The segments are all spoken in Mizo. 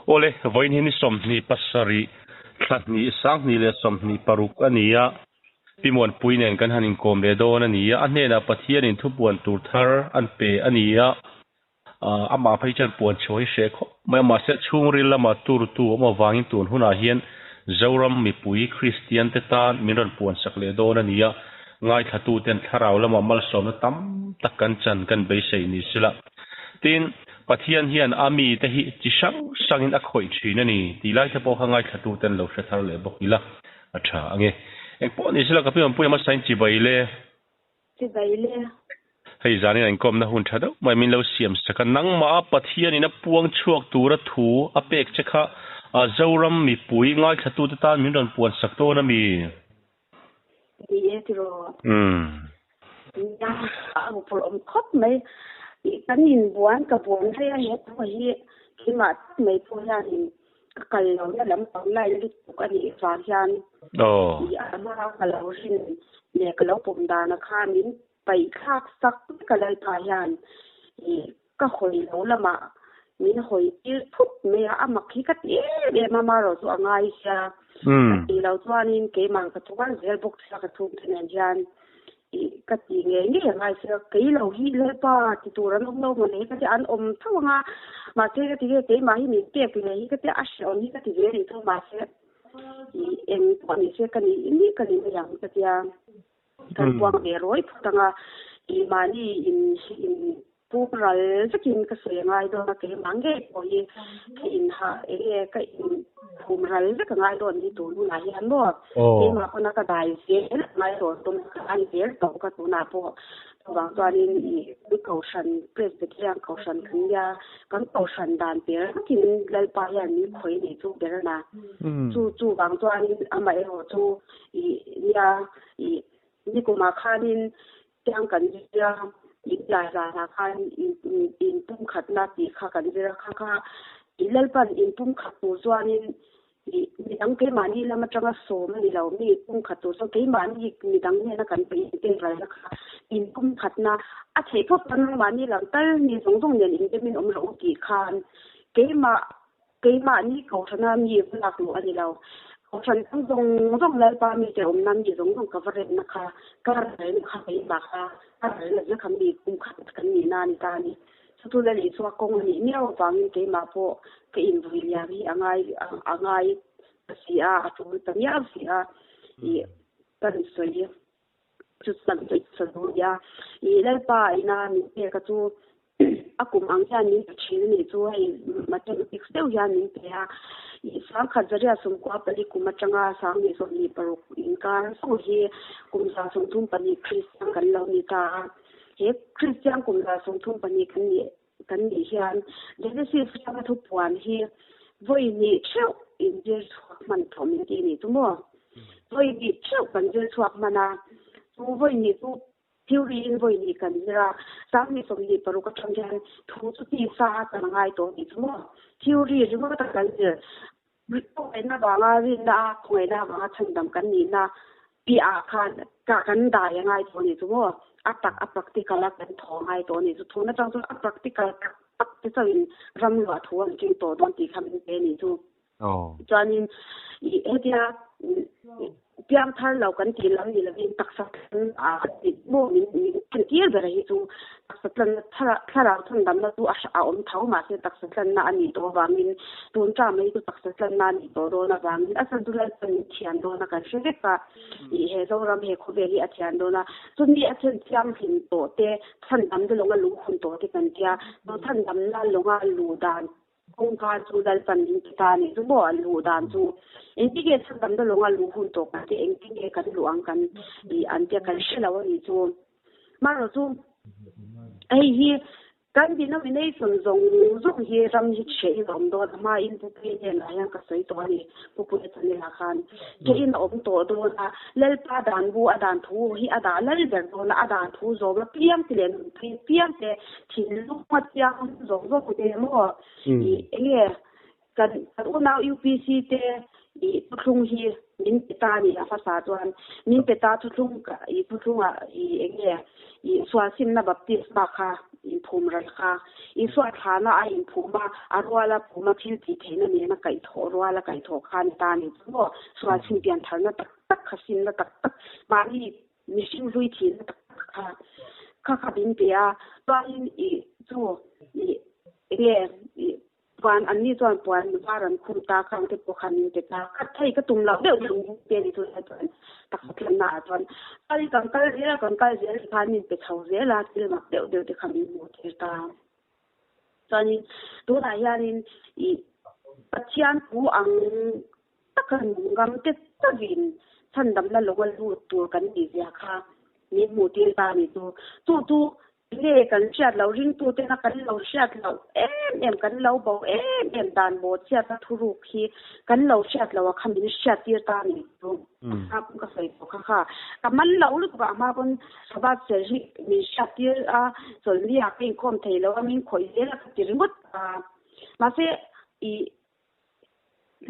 Awle, vawiin hi ni 27 thla hnih 2026 a ni a, Pi Muanpui nen kan han inkawm leh dawn a ni a, a hnenah Pathianin thupuan tur thar an pe a ni a, amah phei chuan puan chhuah hi hreh khawp mai a, mahse chhungril lama turtu awm avangin tun hunah hian Zoram mipui Kristian te tan min rawn puan sak leh dawn a ni a, ngaithlatuten thlarau lama malsawmna tam tak kan chan kan beisei ni sila. Tin, Pathian hian a mite hi chi hrang hrangin a khawih thin a ni tih lai te pawh kha ngaithlatuten lo hre thar leh bawk ila a tha ange. Engpawh ni sela ka pi Awmpuia hmasain chibai le. Chibai le. Hei zanin a inkawmna hun tha deuh mai min lo siam sak a, nangmah a Pathianin a puang chhuak tura thu a pek che kha Zoram mipui ngaithlatute tan min rawn puan sak dawn a mi? Ni e tiraw? Nia, a huphurh awm khawp mai. Kan inbuan ka buan rei a he thu hi keimah tak mai pawh hianin ka kal lohna lampang line lutuk a nih vang hian i a hma ka lo rin leh ka lo pawm dana kha min paih thlak sak vek a Lalpa hian i ka hawi lo lamah min hawi tir thut mai a, a mak hi ka ti em em a, amaherawh chu a ngai sia ka tih loh chuanin keimah ka tuar zel bawk sia ka chhungte nen hian i ka ti ngei ngei a ngai sia, kei lo hi Lalpa ti tur an awm lo maw nei ka ti an awm tho ang a, mahse ka ti nge keimah hi min pek leh hi ka tia a hrehawm hi ka ti ve rih chu mahse i eng pawh ni se ka nih nih ka ni mai ang ka tia. Kan puang ve rawi phawt ang a, i mahni in in pum ral vekin ka sawi a ngai dawn a, keimah ngei pawh hi ka in hah eng nge ka in phum ral vek a ngai dawn hi tun hunah hian maw keimah pawn a ka dai zel a ngai dawn tum ka dai zel tawh ka tunah pawh chuvang chuanin i kohhran Presbyterian kohhran kan nia kan kohhran dan per vekin Lalpa hian min khawih a nih chu ber a na chu chuvang chuanin amaherawh chu I nia, i nikumah khanin tiang kan zir a, i tlai zanah khan inpumkhatna tih kha kan zir a, kha kha i Lalpan inpumkhat tur chuanin i midang keimahni lam atanga sawm a ni lo, mi pumkhat tur chuan keimahni midang hnena kan inpek ralna kha inpumkhatna a theih phawt chuan nangmahni lam tal mi zawng zawng nen inremin awm rawh u tih khan keimah Keimahni Kohhrana mi va lak luh a ni lo. Kohhran dang zawng zawng Lalpa mite awmna mi zawng zawng ka va remna kha, ka ralna kha keimah kha, ka ralna zia kha mi kum khat kan nihna a ni ta a ni. Chutu Lal Isua kawng a nih miau avangin keimah pawh ka invui liam hi a ngai a ngai ta si a, a tul ta miau si a, ih ka rawn sawi chu chuan sawi sa duh a ni a. Ih Lalpa ina min pek a chu A kum ang hian min pe thin a nih chu hei mathematics deuh hian min pe a, ih 1964 kum atanga 2026 inkar zawng hi kum 134 Kristian kan lo ni ta a, he Kristian kum 134 kan nih kan nih hian Genesis atanga thupuan hi vawi hnih theuh inzir chhuak hman tawh min tih a nih chu maw? Vawi hnih theuh kan zir chhuak hman a, chu vawi hnih chu Theory in vawi hnih kan zir a, 2026 atang hian thu chu tisa a kan ngai tawh tih chu maw? Theory ringawt a kan zir. Khawngaihna vanga rinna a, khawngaihna vanga chhandam kan nihna piahah khan ka kan dai a ngai tawh nih chu maw? A tak a practical a kan thaw a ngai tawh nih chu. Thuna chang chuan a practical tak tak te chauhin ram luah thu an keng tawh dawn tih kha min pe nih chu. Chuanin hetia piang thar lo kan tih lam ni lovin taksa tlan a tih maw min min entir ber hi chu taksa tlanna thlarau chhandamna chu a awm tho mahse taksa tlanna a nih tawh avangin tun ta mai chu taksa tlanna a nih tawh dawn avangin a chhan chu Lalpan min thian dawn a kan hre vek a ih he Zoram he khawvel hi a thian dawn a chumi a then thianghlim tawh te chhandamna lawnga luhkhun tawh te kan tia chu chhandamna lawnga luh dan Kawngka chu Lalpan min ti ta a nih chu maw an luh dan chu engtin nge chhandamna lawnga luh hun tawh kan tih engtin nge kan luh ang kan tih an tia kan hre lo a nih chu. Marawh chu hei hi kan denomination zawng zawng hi ram hi chhe in a awm dawn a hmain Pu Puia hnenah hian ka sawi tawh a ni Pu Puia channel-ah khan chhe in a awm tawh dawn a Lalpa dan bu a dan thu hi a dah lal ber dawn a a dan thu zawm apiang te leh nunpui apiang te Thinlung a chiang zawk zawk te maw ih enge kan kan unau UPC te ih thuthlung hi Min pe ta a ni a hmasa chuan min pe ta thuthlung i thuthlungah i eng nge i sual simna baptisma kha inphum ral kha Isua thlana a inphum a, a ruala phuma thil tih theihna nena kaihthawh ruala kaihthawh kha a ni ta a ni chu maw? Sual sim piantharna tak tak kha simna tak tak mahni mihring hlui thihna tak tak kha kha kha min pe a, chuanin i chu i eng nge i Puan an ni chuan puan var an khum ta khang te pawh khan min pe ta. Khat thei ka tum loh deuh deuh min pe a ni chu lai chuan taksa tlanna ah chuan kal kan kal zel a, kan kal zel khan min pe chho zel a, thil mak deuh deuh te kha min hmuh tir ta. Chuanin tunah hianin ih Pathian thu ang taka nungam te tavin chhandamna lawng a lut tur kan nih zia kha min hmuh tir ta a ni chu. Chu chu Nge kan hriat loh ringtutena kan lo hriat loh em em, kan lo bo em em dan bawh chhiatna thuruk hi kan lo hriat loh a kha min hriat tir ta a ni chu. A pawn ka sawi tawh kha kha. Ka man lo lutuk a, a hma pawn Sabbath ser hi min hriat tir a, chawlhni ah ka inkhawm thei lo a, min khawih zel a ka ti ringawt a. Mahse i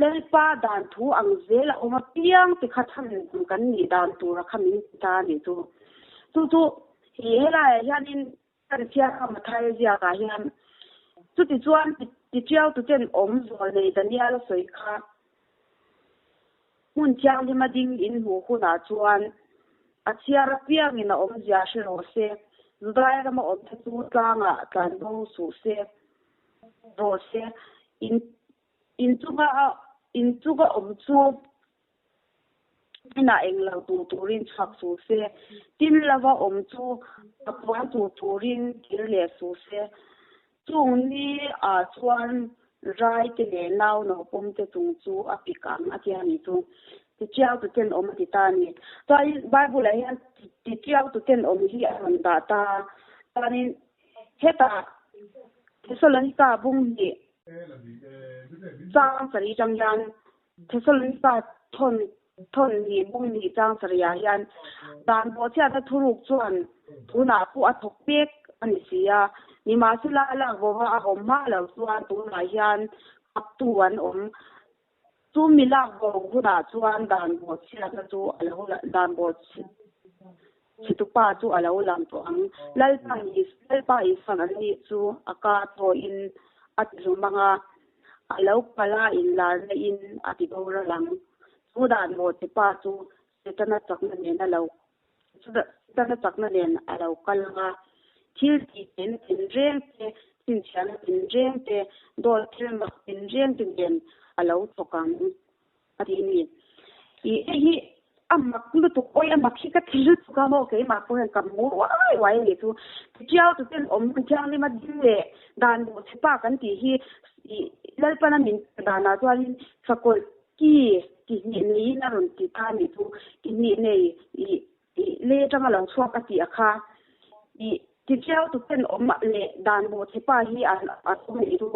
Lalpa dan thu ang zel a awm apiang ti kha chhan kan nih dan tura kha min ti ta a nih chu. Chu chu hi helaiah hianin kan chhiar a Mathaia ziakah hian chuti chuan ti tiau tu ten awm zual nei Daniel a sawi kha hmun thianghlima ding in hmuh hunah chuan a chhiar apiangin a awmzia hre rawh se, Judai rama awmte chu tlangah tlan bo suh se. Rawh se, in in chunga a in chunga awm chu inah eng lo tur turin chhuak suh se, tin lova awm chu a puan tur turin kir leh suh se. Chung ni ah chuan rai te leh nau naupawm te chung chu a pik ang a tia ni chu. Tichiau tu ten awm a ti ta a ni. Chuanin Bible ah hian tichiau tu ten awm hi a rawn dah ta a, chuanin Hetah Thesalonika bung hnih chang sarih atang hian Thesalonika thawn thawn hnih bung hnih chang sarih ah hian dan bawhchhiatna thuruk chuan tunah pawh a thawk pek a ni si a, nimahsela a lak vawva a awm hma lo chuan tunah hian kaptu an awm. Chu mi lak bo hunah chuan dan bawhchhiatna chu a lo dan bawhchhi chhitupa chu a lo lang tawh ang. Lalpa Lalpa Isuan an nih chu a ka thawiin a ti hlum ang a, a lo kal a inlarna in a ti boral ang. Chu dan bawhchhepa chu Setana chakna nen a lo Setana chakna nen a lo kal ang a, thil tih theihna tinreng te, chhinchhiahna tinreng te, dawt thil mak tinreng te nen a lo thawk ang a ti a ni. Ih hei hi a mak lutuk, awi a mak hi ka ti lutuk a maw keimah pawh hian ka hmu uai uai a nih chu. Tichiau tu ten awm hun thianghlim a ding leh dan bawhchhe pa kan tih hi ih Lalpana min danah chuanin sakawlh Ki ti hnih neiin a rawn ti ta a nih chu. Ti hnih nei ih ih le atanga lo chhuak a tih a kha. Ih ti chiau tu ten awm leh dan bawhchhe pa hi an an awm a nih chu.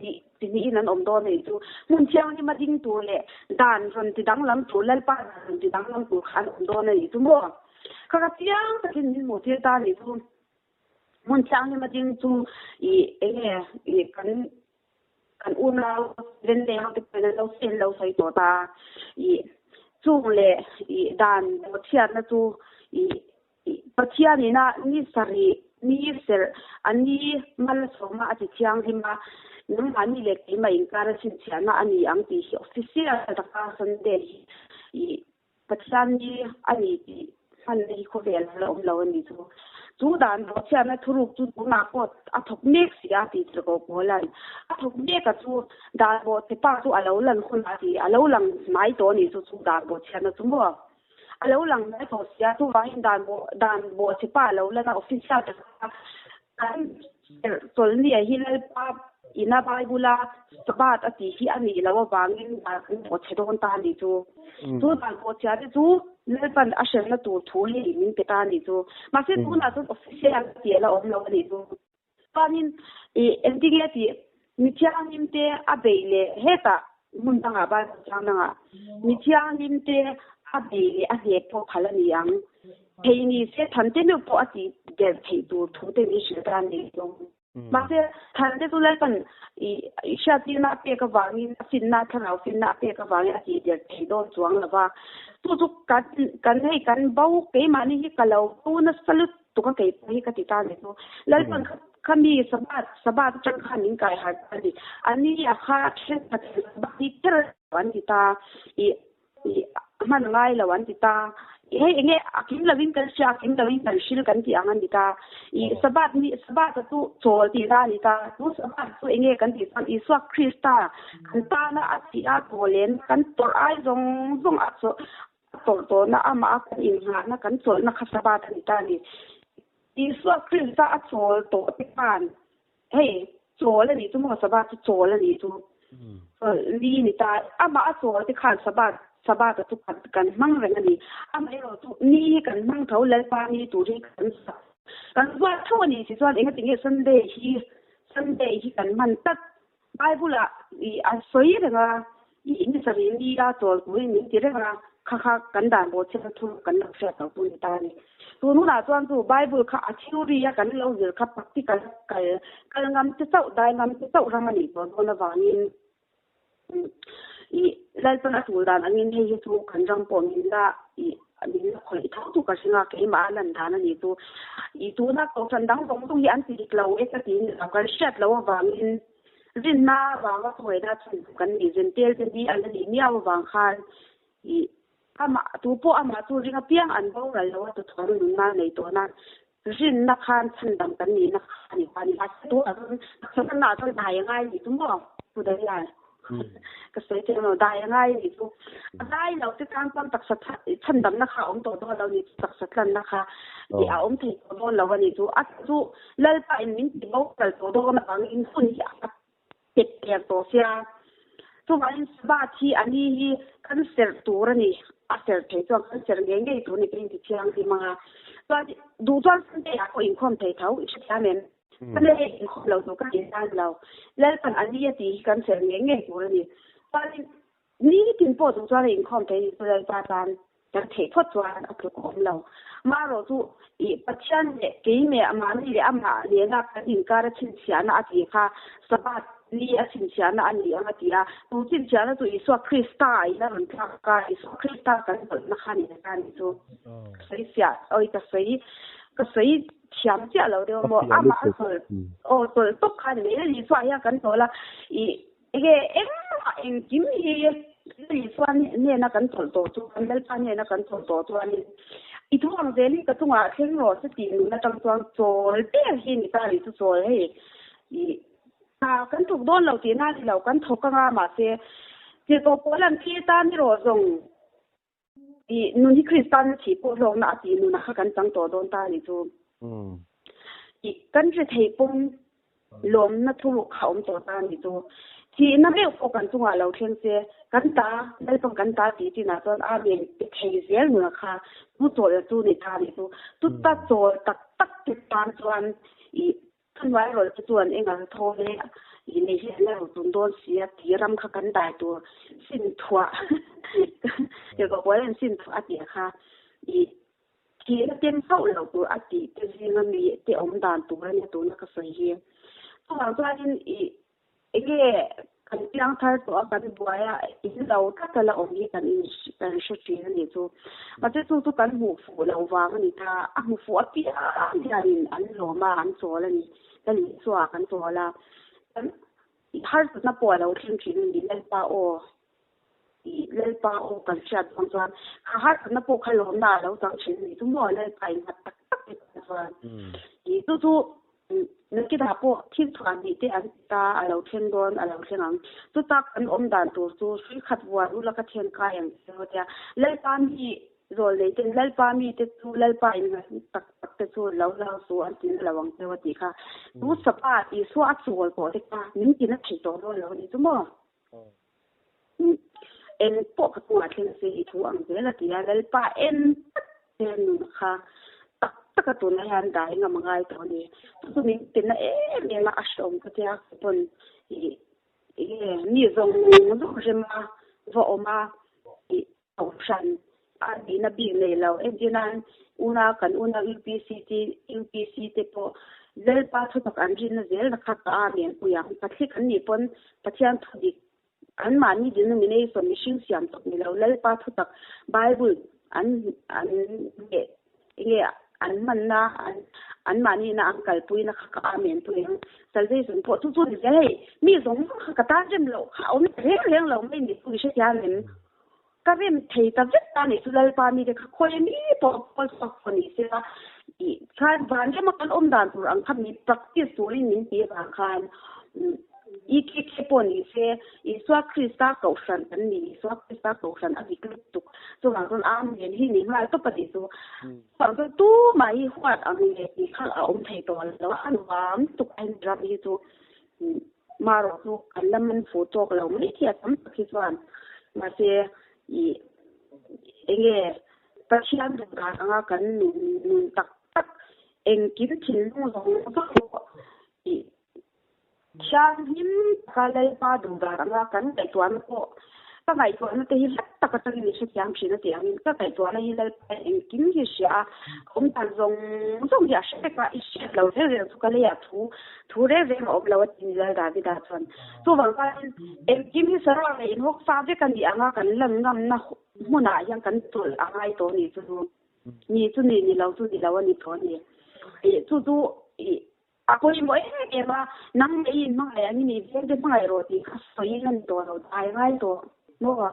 Ih ti hnihin an awm dawn a nih chu. Hmun thianghlim a ding tur leh dan rawn ti danglam tur Lalpa dan rawn ti danglam tur kha an awm dawn a nih chu maw. Kha ka chiang takin min hmuh tir ta a nih chu. Hmun thianghlim a ding chu ih enge ih kan Kan unau Vende ho te pawhin an lo sawi an lo sawi tawh ta. Ih chung leh ih dan bawhchhiatna chu ih ih Pathian ina ni sarih ni serh a ni mal a sawm a a ti thianghlim a, nangmahni leh keimah inkar a chhinchhiahna a ni ang tih hi official taka Sunday hi ih Pathian ni a ni tih hmanna hi khawvel a la awm lo a ni chu. Chu dan bawhchhiatna thuruk chu tunah pawh a thawk mek si a tih chu ko Paula'n a thawk mek a chu dan bawhchhe pa chu a lo lan hun a ti a lo lang hnai tawh a ni chu chu dan bawhchhiatna chu maw a lo lang hnai tawh si a chuvangin dan bawh dan bawhchhe pa a lo lan a official taka kan chawlhni ah hi Lalpa ina Bible a Sabbath a tih hi a nih loh avangin dan kan bawhchhe dawn ta a nih chu. Chu dan bawhchhia te chu Lalpan a hremna tur thu hei min pe ta a nih chu. Mahse tunah chuan official a tih a la awm lo a nih chu. Chuanin ih engtinge tih mi thianghlim te a beih leh hetah hmun dangah Bible chang dangah mi thianghlim te a beih leh a hneh pawh phal a ni ang. Thei ni se than te meuh pawh a tih der theih tur thu te min hrilh ta a nih chu. Mahse, Thante chu Lalpan i hriattirna a pek avangin, a finna, thlarau finna a pek avangin a tihder thei dawn chuang lo va. Chu chu kan kan hei kan bo keimahni hi ka lo bo nasa lutuk a kei pawh hi ka ti ta ni chu. Lalpan kha khami Sabbath Sabbath atang khan min kai harh ta a ni. A ni a kha thenkhat Sabbath hi kher an ti ta. I I hman ngai lo an ti ta. I hei enge a kim lovin kan hria, a kim lovin kan hril kan tih ang a ni ta. I Sabbath ni, Sabbath a chu chawl tihna a ni ta. Chu Sabbath chu enge kan tih chuan Isua Krista kan tana a thih a chawlen kan tawrh ai zawng zawng a chaw a tawrh tawhna amah a kan inngahna kan chawlhna kha Sabbath a ni ta a ni. Isua Krista a chawl tawh te khan Hei, chawl a nih chu maw Sabbath chu chawl a nih chu. Chawlh ni ni ta, amah a chawl te khan Sabbath, Sabbath a chu kan kan hmang reng a ni. Amaherawh chu ni hi kan hmang tho, Lalpa ni tur hi kan sak. Kan zuat tho a nih si chuan engatinge Sunday hi, Sunday hi kan hman tlat. Bible ah i a sawi reng a, i ni sarih ni a chawl turin min ti reng a, kha kha kan dan bawh chhiat a thuruk kan lo hriat lo tu ni ta a ni. Tun hunah chuan chu Bible kha a theory a kan lo zir kha practical a kal kal ngam te chauh, dai ngam te chauh ram a nih tawh dawn avangin i Lalpan a tul dan angin hei hi chu kan ram pawh min la i min la khawih tho tu ka hring a, keimah a lan dan a nih chu. I tuna kohhran dang zawng zawng hi an ti dik lo e ka ti ni lo, kan hriat loh avangin rinna avanga thuawihna chhan chu kan nih zen tel te ni a la nih miau avang khan i amah tu pawh amah chu ring apiang an boral lo a tuchhuah nunna nei tawh nan rinna khan chhandam kan nihna kha a ni ta a ni. Mahse tunah chuan chhandamnaah chuan dai a ngai a nih chu maw Pu Daniel? Ka sawi thei lo, dai a ngai a nih chu. A dai lo te tan chuan taksa chhandamna kha a awm tawh dawn lo a nih chu, taksa tlanna kha a awm thei tawh dawn lo a nih chu. A chu Lalpa in min ti boral tawh dawn avangin hun hi a pet per tawh sia. Chuvangin Sabbath hi a ni hi kan serh tur a ni, a serh thei chuan kan serh ngei ngei tur a ni ka inti thianghlim ang a. Chuan duh chuan Sunday ah pawh inkhawm thei tho, i hrethiam em? Sunday inkhawm lo tur ka ti tan lo. Lalpan a ni a tih hi kan serh ngei ngei tur a ni. Chuanin Nitin pawh duh chuan a inkhawm thei ni chu Lalpa tan kan theih phawt chuan a tluk awm lo. Marawh chu i Pathian leh kei meh mahni leh amah nena kan inkar a chhinchhiahna a tih kha Sabbath ni a chhinchhiahna a ni ang a ti a. Chu chhinchhiahna chu Isua Krista in a rawn thlak a, Isua Krista kan hawlhna kha ni ta ni chu. Ka sawi fiah, awi ka sawi ka sawi thiam chiah lo deuh maw amah a chawlh aw chawlh tawp kha ni mai. Isua hian kan chawl a i Enge engmah engkim hi Isua hnena kan chawlh tawh chuan, Lalpa hnena kan chawlh tawh chuanin i thu ang zelin ka chungah thleng rawh se tih nun atang chuan chawl ber hi ni ta ni chu chawl hei i kan thawk dawn lo tihna a ni lo, kan thawk anga mahse tirhkoh pawl an thlir tan erawh zawng i nun hi Kristan a thih pawh hlawkna a tih nunah kha kan chang tawh dawn ta a nih chu. I kan ri thei pawm lawmna thuruk kha awm tawh ta a nih chu. Thihna meuh pawh kan chungah lo thleng se, kan ta, Lalpang kan ta tih chinah chuan Amen pe thei zel nunah kha chu chawlh chu ni ta a nih chu. Chuta chawl tak tak te tan chuan i Ka hnuai rawlh te chuan eng ang thaw le i nei hi an la ro tun dawn si a ti ram kha kan dai tur sin thuah tirhkoh pawl an sin thuah a tih kha i thihna tem hauh loh tur a tih te zinga mi te awm dan tur a nia tuna ka sawi hi. Chuvang chuanin i Enge kan piang thar tawh a, kan buai a, in lo tlat a la awm hi kan in kan hre thin a nih chu. Mahse chu chu kan hmuh fuh loh vang a ni ta, a hmu fuh apiang hianin an lawm a, an chawl a ni. Lal Isua kan chawl a, kan harsatna pawh a lo thleng thin a ni, Lalpa aw. I Lalpa aw kan hriat dawn chuan kha harsatna pawh kha lawmna a lo chang thin a ni chu maw Lalpa in nghat tak tak te tan chuan i chu chu nakinah pawh thil chhuah nih te an ti ta a lo thleng dawn a lo thleng ang chu tak kan awm dan tur chu hrui khat vuan ula ka thian kai ang che aw tia Lalpa mi zawl nei ten Lalpa mi te chu Lalpa in nghat tak tak te chu lo lo su an ti na lo ang che aw tih kha chu sapa Isua a chawl tawh te kha min ti na thei tawh dawn lo a ni chu maw. Eng pawh ka chungah thleng se i thu ang zel a ti a, Lalpa en tak che nun kha tak taka tunah hian dai ngam a ngai tawh a ni. Chu chu min tina em em a, a hrehawm ka tia ka pawn ih enge mi zawng zawng rema va awm a ih Kohhran a nihna bik nei lo. Entirnan una kan una UPC te UPC te pawh Lalpa thutak an rinna zel na kha ka amen pui ang. Catholic an nih pawn Pathian thudik anmahni denomination mihring siam tawp ni lo Lalpa thutak Bible an an leh enge an hmanna an anmahni ina an kalpuina kha ka amen pui ang. Salvation pawh chu chu ni zel hei mi zawng zawng kha ka tan rem loh kha a awm ta reng reng lo mai ni chu i hrethiam em? Ka rem thei ta vek ta nih chu Lalpa mite kha khawi mi pawh pawl chhuak pawh ni sela tih khan vanrama kan awm dan tur ang kha mi practice turin min ti avang khan EKK pawh ni se Isua Krista kohhran kan ni, Isua Krista kohhran a dik lutuk chuvang chuan Amen hi ni nghal tawp a nih chu. Chuvang chuan tumah hi huat ang leh tih kha a awm thei tawh lo a, a nuam tuk a hemi ram hi chu. Marawh chu kan la man fu tawk lo mai khi a tam tak hi chuan mahse ih enge Pathian duh dan anga kan nun nun tak tak engkim thinlung zawng zawng pawh ih thianghlim taka Lalpa duh dan anga kan ngaihtuahna pawh Ka ngaihtuahna te hi hlat tak atangin i hrethiam thin a tih angin ka ngaihtuahna hi Lalpa engkim hi hria a, awm dan zawng zawng hi a hre vek a, i hriat lo reng reng chu ka leiah thu thu reng reng a awm lo a ti ni Lal Davida chuan. Chuvang chuanin engkim hi saruak leh inhawk sa vek a nih anga kan lan ngamna hmunah hian kan tawlh a ngai tawh a nih chu ni chu ni ni lo chu ni lo a ni tawh a ni. Ih chu chu ih A pawimawh em em a, nang leh i inhmangaih ang i nih veng te hmangaih rawh tih kha sawiin a ni tawh lo, dai ngai tawh maw?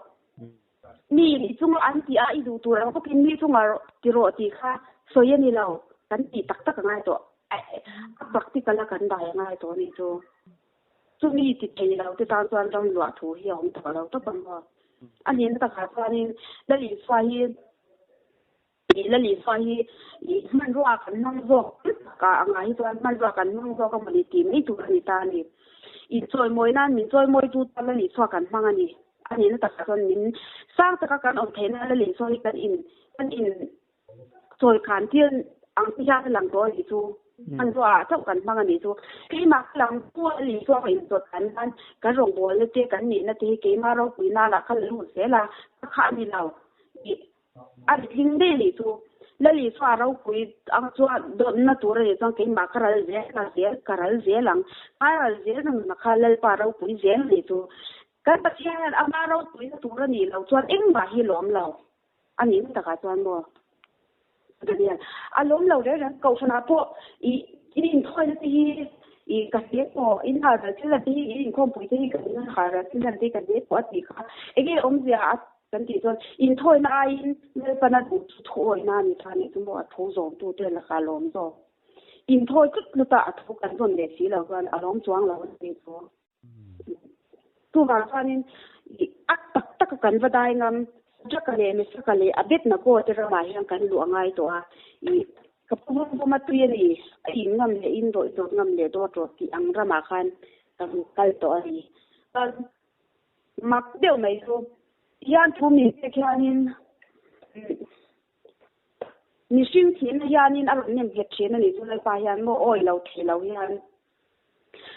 Mi i chunga an tih a, i duh tur ang bawkin mi chunga ti rawh tih kha sawi a ni lo, kan tih tak tak a ngai tawh, a practical a kan dai a ngai tawh a nih chu. Chumi ti thei lo te tan chuan ram luah thu hi a awm tawh lo tawp ang maw? A nihna takah chuanin Lal Isua hi Tih la lih chuan hi ih hmanrua kan hmang zawk tak a angah hi chuan hmanrua kan hmang zawk a mawni tih mai tur a ni ta a ni. Inchawimawi nan min chawimawi tu tan la lih chhuak kan hmang a ni. A nihna takah chuan min sang taka kan awm theih nan la lih chuan hi kan in kan in chawi khan tir ang te hian a lang tawh a nih chu. Hmanrua ah chauh kan hmang a nih chu. Keimah ka lang pu a lih chuan ka inchawt kan nan kan rawngbawlna te kan nihna te hi keimah ropui nan ah ka la lut zel a, ka khah a ni lo. Ih. A ri tling daih anih chu. Lali chu a ropui ang chuan dawtna tur a nih chuan keimah ka ral zel ka zel ka ral zel ang. Ka ral zel na nuna kha Lalpa ropui zel anih chu. Kan Pathian hian ama ropuina tur a nih loh chuan engmah hi lawm lo a nih na takah chuan maw Daniel a lawm lo reng reng kohhranah pawh ih in inthawina te hi ih ka hle pawh in hal ral thil te hi in inkhawmpui te hi ka in hal ral thil te hi ka hle pawh a tih kha enge awmzia a Kan tih chuan inthawina aiin Lalpana duh chu thuawina a ni ta nih chu maw a tho zawmtute lakah a lawm zawk. Inthawi tlut tlut a a tho kan zawn leh si lo chuan a lawm chuang lo a ni chu. Chuvang chuanin a tak tak a kan va dai ngam Sadraka leh Mesaka leh Abednego te ramah hian kan luh a ngai tawh a, ih ka pu vawm vawm a tui a ni, a in ngam leh in rawih dawt ngam leh dawt rawh tih ang ramah khan kan kal tawh a ni. Mak deuh mai chu hian thu min pek hianin mihring thihna hianin a rawn nem nghet thin a ni chu Lalpa hian maw awi lo thei lo hian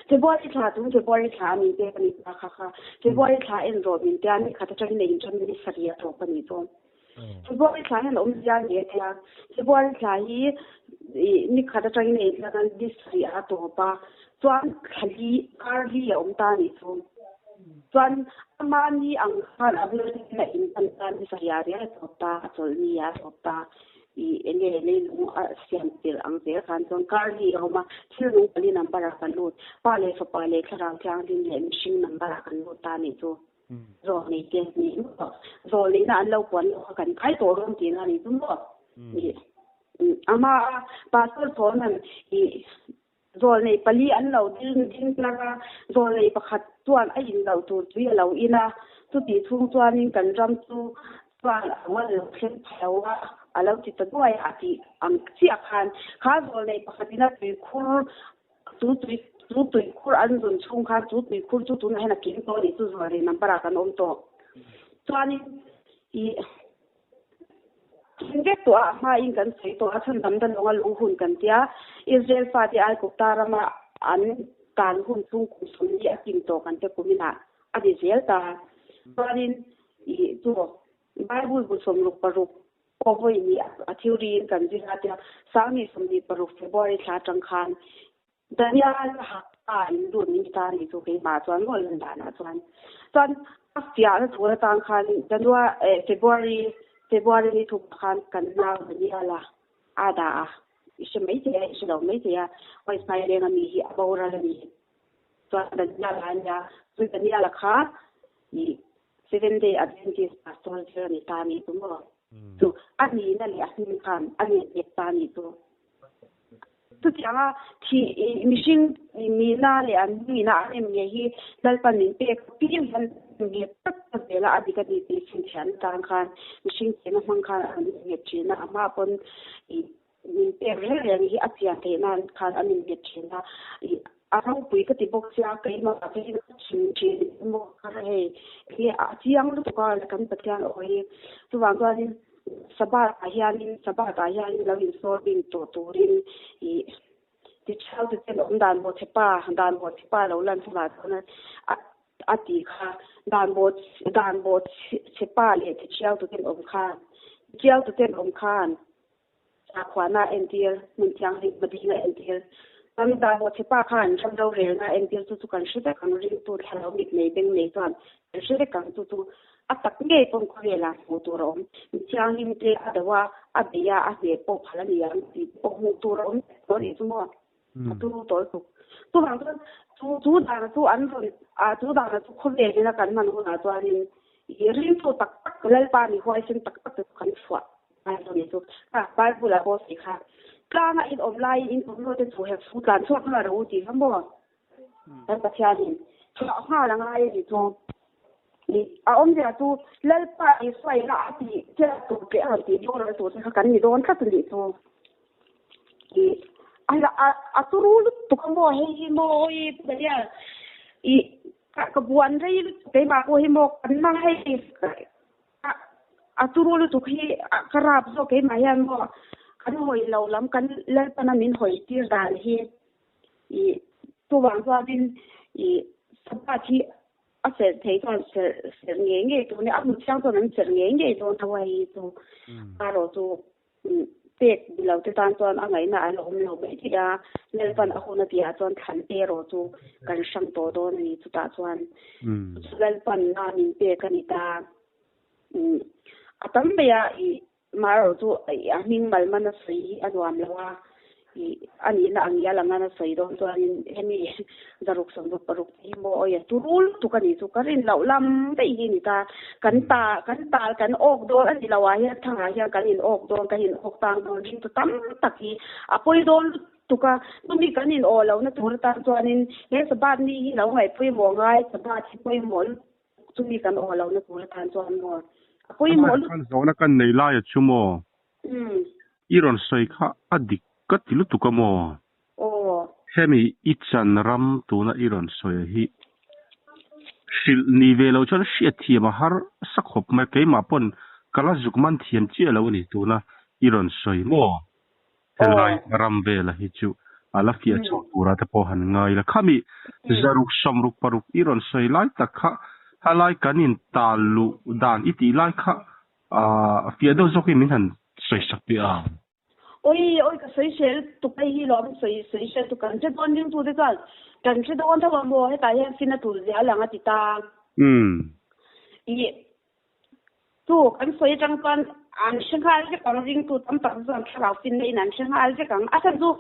February thla chung February thla a min pek a ni ta kha kha February thla en rawh min tia ni khat atangin a inṭan ni sarih a tawp a ni chu February thla hian a awm zia hle thei a February thla hi ni khat atangin a inṭan a ni sarih a tawp a chuan thla li kar li a awm ta a nih chu. Chuan amahni ang khan a bul atangin a intan ta ni sarih zel a tawp ta a chawlh ni a tawp ta ih eng nge leilung a siam tirh ang zel khan chuan kar li a awm a thil nung pali number ah kan lut pa leh fapa leh thlarau thianghlim leh mihring number ah kan lut ta nih chu zawl nei te nih maw zawl neihna an lo puan loh kha kan kai tawh dawn tihna a nih chu maw ih ama a pastor chhawnan ih Zawlnei pali an lo ding ding tlar a, zawlnei pakhat chuan a in loh tur tui a lo in a, chutih chhung chuanin kan ram chu chuan a lo lo thleng pha lo a, a lo ti ta duai a tih ang chiah khan kha zawlnei pakhatin a tuikhur chu tui chu tuikhur an zun chhung khan chu tuikhur chu tunah hian a kim tawh a nih chu zawlnei number ah kan awm tawh. Chuanin ih. Thing vek tawh a, a hmain kan sawi tawh a, chhan dam dan lawnga lung hun kan tia, Israel fate Aigupta rama an tan hun chung kum 40 a kim tawh kan te kuminah a ni zel ta. Chuanin ih chu Bible bu 66 pawh vawi ni a theory in kan zir a tia, 2026 February thla atang khan. Daniel hak a in lut min ti ta a nih chu keimah chuan maw lan danah chuan. Chuan a fiahna tur atang khan January eh February February ni thuk khan kan nau Daniel a a dah a i hre mai thei a i hre lo mai thei a Wifi leng ami hi a boral a ni. Chuan Daniel a nia chu Daniel a kha ih Seven Day Adventist pastor zir a ni ta a nih chu maw. Chu a nihna leh a hming khan a nih nghet ta a nih chu. Chutianga thih mihring nihna leh an nihna an em ngei hi Lalpan min pek piang hian nghet tak tak zel a, a dik a ni tih chhinchhiahna tan khan mihring chena hmang khan an nghet thin a, a hma pawn min pek reng reng hi a chian theih nan khan an innghet thin a, a ropui ka ti bawk sia keimah phei hi ka chim thin emaw ka hei hi a chiang lutuk a kan Pathian aw hi chuvang chuanin Sabbath ah hianin Sabbath ah hianin lo insawl bing tawh turin ih tichhau te ten awm dan bawh chepa dan bawh chepa lo lan hunah chuan a a tih kha dan bawh dan bawh chepa leh tichhiau tu ten awm khan tichiau tu ten awm khan Sakhuana a entir, hmun thianghlim hmading a entir. Chuan dan bawh chepa khan ram rorelna a entir chu chu kan hre vek ang, ringtu thlarau mit nei beng nei chuan kan hre vek ang chu chu a tak ngei pawn khawvelah hmuh tur a awm. Mi thianghlim te a do a, a bei a, a hneh pawh phal a ni ang tih pawh hmuh tur a awm vek tawh a nih chu maw? A turu tawl tuk. Chuvang chuan chu chu dana chu an rawn ah chu dana chu khawvelin a kan hman hunah chuanin i ringtu tak tak Lalpa ni huaisen tak tak te chu kan chhuah ngai lo ni chu. Kha Bible ah pawh sawi kha tlanga in awm laiin in tum luate chu hek chu tlan chhuak nghal rawh u tih kha maw? Kan Pathianin chhuah nghal a ngai a ni chu. A awmzia chu Lalpa Isua ina a tih chiat tur teh a rawn tih boral tur te kha kan ni dawn tlat a nih chu. A turu lutuk a maw hei hi maw awi Pu Daniel ih ka buan rei lutuk keimah pawh hi maw kan hmang hei a turu lutuk hi ka rap zawk keimah hian maw kan hawi lo lam kan Lalpana min hawi tir dan hi ih chuvang chuanin ih Sabbath hi A serh thei chuan serh serh ngei ngei tur a ni. A hmu chiang chuan an serh ngei ngei dawn tho a hei chu erawh chu pek ni lo te tan chuan a ngaihna a la awm lo mai thei a. Lalpan a hun a tihah chuan thlan te erawh chu kan hrang tawh dawn a ni chutah chuan Lalpan a min pek a ni ta. A tam mai a ih Mah erawh chu a hming mal man a sawi hi a nuam lo a, ih a nihna ang ngial ang a sawi dawn chuanin hemi zaruk sawmruk paruk te hi maw awi a turu lutuk a nih chu ka rin loh lam daih hi a ni ta. Kan ta kan tal kan awk dawn a ni lo ah hian thangah hian kan in awk dawn kan in awk tang dawn ringtu tam tak hi a pawi dawn lutuk a, chumi kan in awh lohna tur atan chuanin he Sabbath ni hi lo ngaih pawimawh ngai Sabbath hi pawimawh lutuk. Chumi kan aw lohna tur atan chuan maw a pawimawh lut. Kan zawhna kan nei laia chu maw? Umm. I rawn sawi kha a dik ka ti lutuk a maw? Aw. Hemi i chan ram tuna i rawn sawi a hi hrilh ni ve lo chuan hriatthiam a har sa khawp mai keimah pawn ka la zuk man thiam chiah lo a ni tuna i rawn sawi maw? Helai ram vela hi chu a la fiah chho tura te pawh han ngai la. Khami zaruk sawmruk paruk i rawn sawi lai tak kha helai kan in tal luh dan i tih lai kha a fiah deuh zawkin min han sawi sak teh ang. Oi oi ka sawi hre lutuk hei hi lawm sawi sawi hre lutuk kan hre dawn ringtu te chuan kan hre dawn tho a maw hetah hian fin a tul zia a lang a ti ta. Umm. Ih Chu kan sawi atang chuan an hre nghal vek ang, ringtu tam tak chuan thlarau finna in an hre nghal vek ang. A chhan chu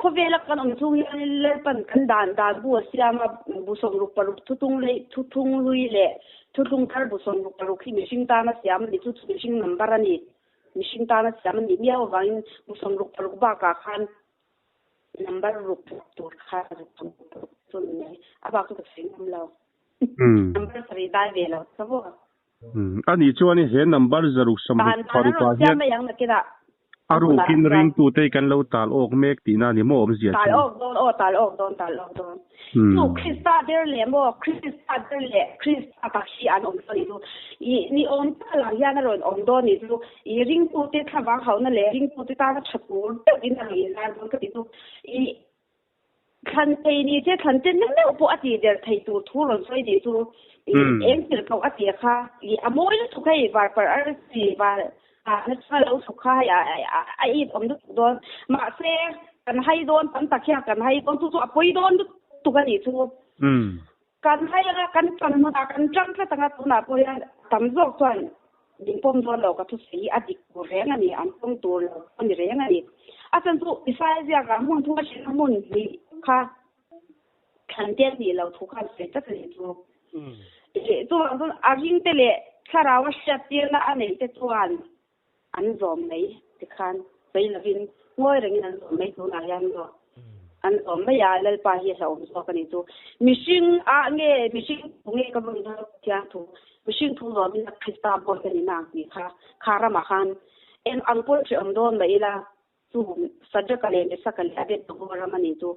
khawvela kan awm chhung hian Lalpan kan dan dan bu a siam a, bu sawmruk paruk thutung leh thuthung hlui leh thuthlung thar bu sawmruk paruk hi mihring tana siam a ni, chu chu mihring number a ni. Mihring tana siam a nih miau avangin bu sawmruk paruk bakah khan number ruk tur kha ruk sawmruk paruk chu a ni mai. A bak chu ka sawi ngam lo. Number sarih dai ve lo ta maw? A nih chuan he number zaruk sawmruk paruk ah hian a rukin ringtute hi kan lo tal awk mek tihna a ni maw awmzia chu? Tal awk dawn aw, tal awk dawn, tal awk dawn. Chu Krista der leh maw, Krista der leh Krista tak hi an awm dawn nih chu. I ni awm tak lang hian a rawn awm dawn nih chu. I ringtute thlavang hauhna leh ringtute tana tha tur deuhin a rawn inlar dawn ka ti chu. I Thlan thei ni che thlan ten meuh meuh pawh a tih der thei tur thu rawn sawi nih chu eng thil koh a tih kha i a mawi lutuk hei varparh arsi var ah na chuan a lo chhuk kha hei a it awm lutuk dawn mahse. Kan hai dawn tam tak hian kan hai dawn chu chu a pawi dawn lutuk a nih chu. Kan hai anga kan tan hmunah kan tang tlat anga tunah pawh hian tam zawk chuan min pawm dawn lo ka thusawi hi a dik tur reng a ni, an pawm tur lo a ni reng a ni. A chan chu Isaiah ziakah hmun thum a hrilh a hmun hnih kha thlan te a nih loh thu khan sawi tlat a nih chu. Chuvang chuan a ringte leh thlarau a hriattirna a neih te chuan an zawm mai tikhan sawi lovin ngawi rengin an zawm mai tunah hian maw an zawm mai a, Lalpa hi a hlauhawm zawk a nih chu. Mihring ah nge mihring thu nge ka vawn dawn Pathian thu mihring thu zawmin a Krista bawi ka ni na ang tih kha kha ramah khan eng ang pawh hrehawm dawn mah ila Chu Sadraka leh Mesaka leh Abednego ram a ni chu.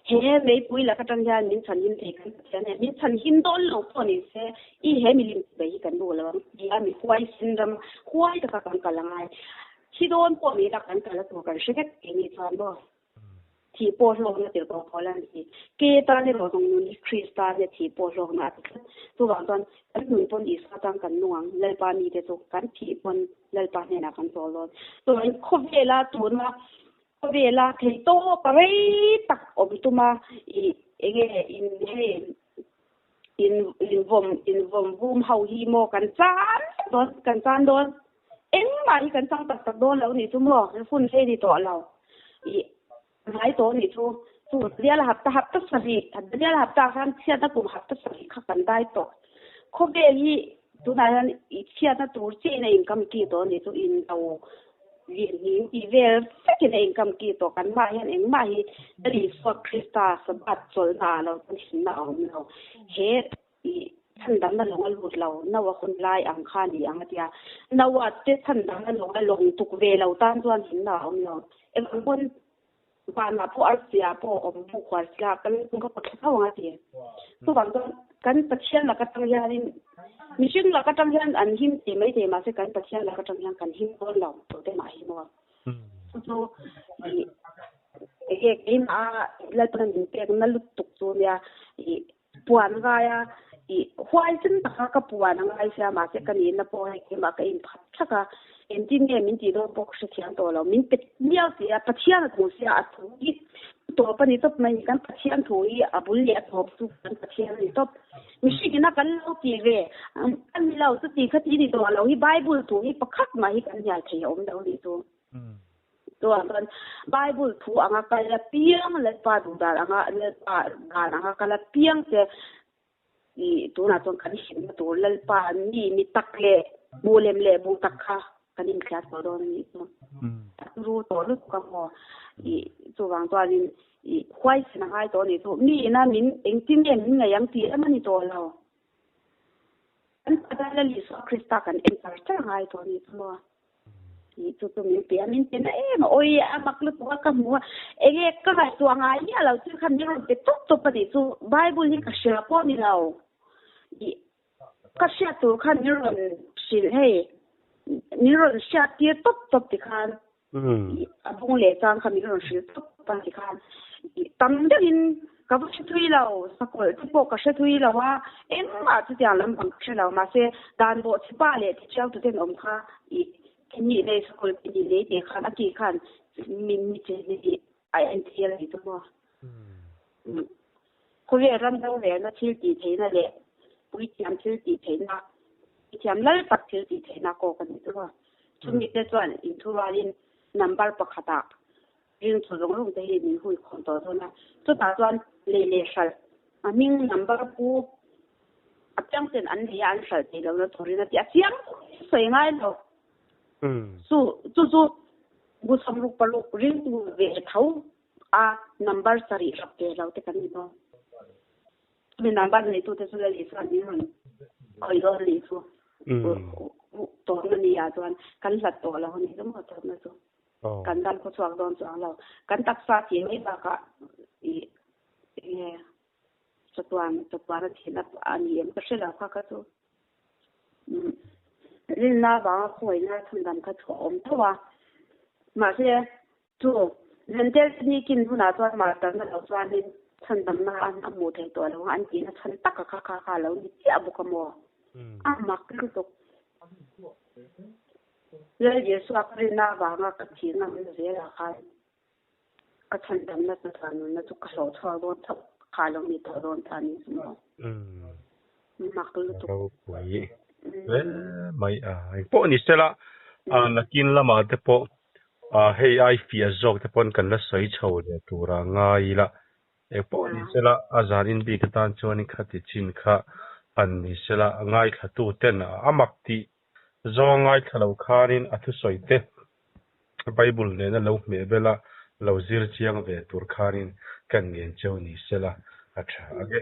He meipui lak atang hian min chhan him thei kan Pathian hian min chhan him dawn lo pawh ni se, i he milim tih hi kan duh lo ang ti a, mi huaisen ram huai taka kan kal a ngai. Thi dawn pawh ni ila kan kal a tur kan hre vek thei ni chuan maw? Thih pawh hlawkna tirh pawh pawl a ni. Ke tan erawh zawng nun hi Krista nia thih pawh hlawkna a ti tlat. Chuvang chuan kan nun pawn Isua tan kan nung ang, Lalpa mite chu kan thih pawn Lalpa hnenah kan chawl dawn. Chuan khawvela tuna khawvela thei tawp a rei tak awm tuma i enge in hei in invawm invawm vum ho hi maw kan chan dawn kan chan dawn engmah hi kan chang tak tak dawn lo nih chu maw hun hlei ni tawh lo i Ngai tawh nih chu chu Daniel hapta hapta sarih Daniel hapta khan chhiatna kum hapta sarih kha kan dai tawh. Khawvel hi tunah hian i chhiatna tur chiahin a inkam ki tawh nih chu indo lirhning tih vel vekin a inkam ki tawh. Kan mah hian engmah hi Lal Isua Krista Sabbath chawlhna ah lo chuan hlimna a awm lo. He i chhandamna lawng a lut lo, Noah hun lai ang kha a ni ang a ti a. Noah te chhandamna lawng a lawng tuk ve lo tan chuan hlimna a awm lo. Engvang pawn vanah pawh arsia pawh a awm buk huar sila kan lung ka pawt thla tho ang a ti. Chuvang chuan kan Pathian lak atang hianin mihring lak atang hian an him thei maithei mahse kan Pathian lak atang hian kan him dawn lo tute mah hi maw. Chu chu i enge keimah Lalpan min pekna lutuk chu nia i Puan ngai a, i huai chin taka ka puan a ngai sia mahse ka nihna pawh hei keimah ka inphat thak a, engtin nge min tih dawn pawh ka hrethiam tawh lo, min pe miau si a, Pathian a thu sia a thu hi tawp a ni tawp mai ni, kan Pathian thu hi a bul leh a tawp chu kan Pathian a ni tawp. Mihring ina kan lo ti ve a ni lo, chuti kha ti ni tawh lo hi Bible thu hi pakhat mah hi kan hnial thei a awm lo nih chu. Chuan chuan Bible thu anga kal a piang Lalpa duh dan anga Lalpa dan anga kal a piang che i tunah chuan kan hlimna tur Lalpa mi mi tak leh buh lem leh buh tak kha kan inthliar tawh dawn a nih chu. A turu tawh lutuk a maw i chuvang chuanin i huaisen a ngai tawh a nih chu. Mi ina min engtin nge min ngaih ang tih lam a ni tawh lo. Kan Pathian Lal Isua Krista kan en char char ngai tawh a nih chu maw. Tih chu chu min pe a, min pe na em a, awi a mak lutuk a ka hmu a, enge ka ngaihtuah ngai miah lo thil kha min rawn pe tawp tawp a nih chu, Bible hi ka hria pawh ni lo, ih ka hriat tur khan min rawn hrilh hei, min rawn hriat tir tawp tawp ti khan, ih a bung leh chang kha min rawn hrilh tawp tawp a ti khan, ih tam deuhin ka va hre thui lo, sakawlh te pawh ka hre thui lo a, engmah chutiang lampang ka hre lo, mahse dan bawh chhepa leh tichiau tuten awm kha ih Kenih leh school kenih leh tih khan a tih khan min mi che hi a en thil a ni chu maw. Khawvel ram rorelna thil tih theihna leh puithiam thil tih theihna, puithiam lal tak thil tih theihna kawk a ni chu maw. Chumi te chuan inthurualin number pakhatah ringthu zawng zawng te hi min hui khawm tawh dawn a. Chutah chuan lei leh hralh a hming number pu A piang ten an nei a, an hralh thei lo na turin a ti. A chiang sawi ngai lo. Chu chu chu bu sawmruk paruk ringtu ve tho a number sarih rak ve lo te kan ni dawn. Chumi number neitu te chu Lali chuan min rawn khawih dawn a nih chu. Tawpna ni ah chuan kan hlat tawh lo a ni chu maw tawpna chu. Kan dam khawchhuak dawn chuang lo. Kan taksa tih mai bakah ih enge Chatuan chatuan a thihna a ni em ka hre lo kha kha chu rinna avanga khawina chhandam kha chu a awm tho a mahse chu Zentel ni kin hunah chuan martarna lo chuanin chhandamna an a hmuh theih tawh lo a an tihna chhan taka kha kha kha a lo ni chiah bawk a maw a mak lutuk Lal Isua ka rinna avanga ka thihna an zel ah khan. Ka chhandamna chatuan nunna chu ka hlawh chhuak dawn chauh kha lo ni tawh dawn ta ni chu maw. Mak lutuk. Ropui hle mai a. Engpawh ni sela nakin lamah te pawh hei ai fiah zawk te pawn kan la sawi chho leh tura ngai ila. Engpawh ni sela a zan in bik atan chuan khati chin kha han ni sela ngaithla tu ten a mak tih Zawng ngaithla lo khanin a thusawi te Bible nena lo hmeh bela lo zir chiang ve tur khanin kan ngen cheu ni sela a tha ang e.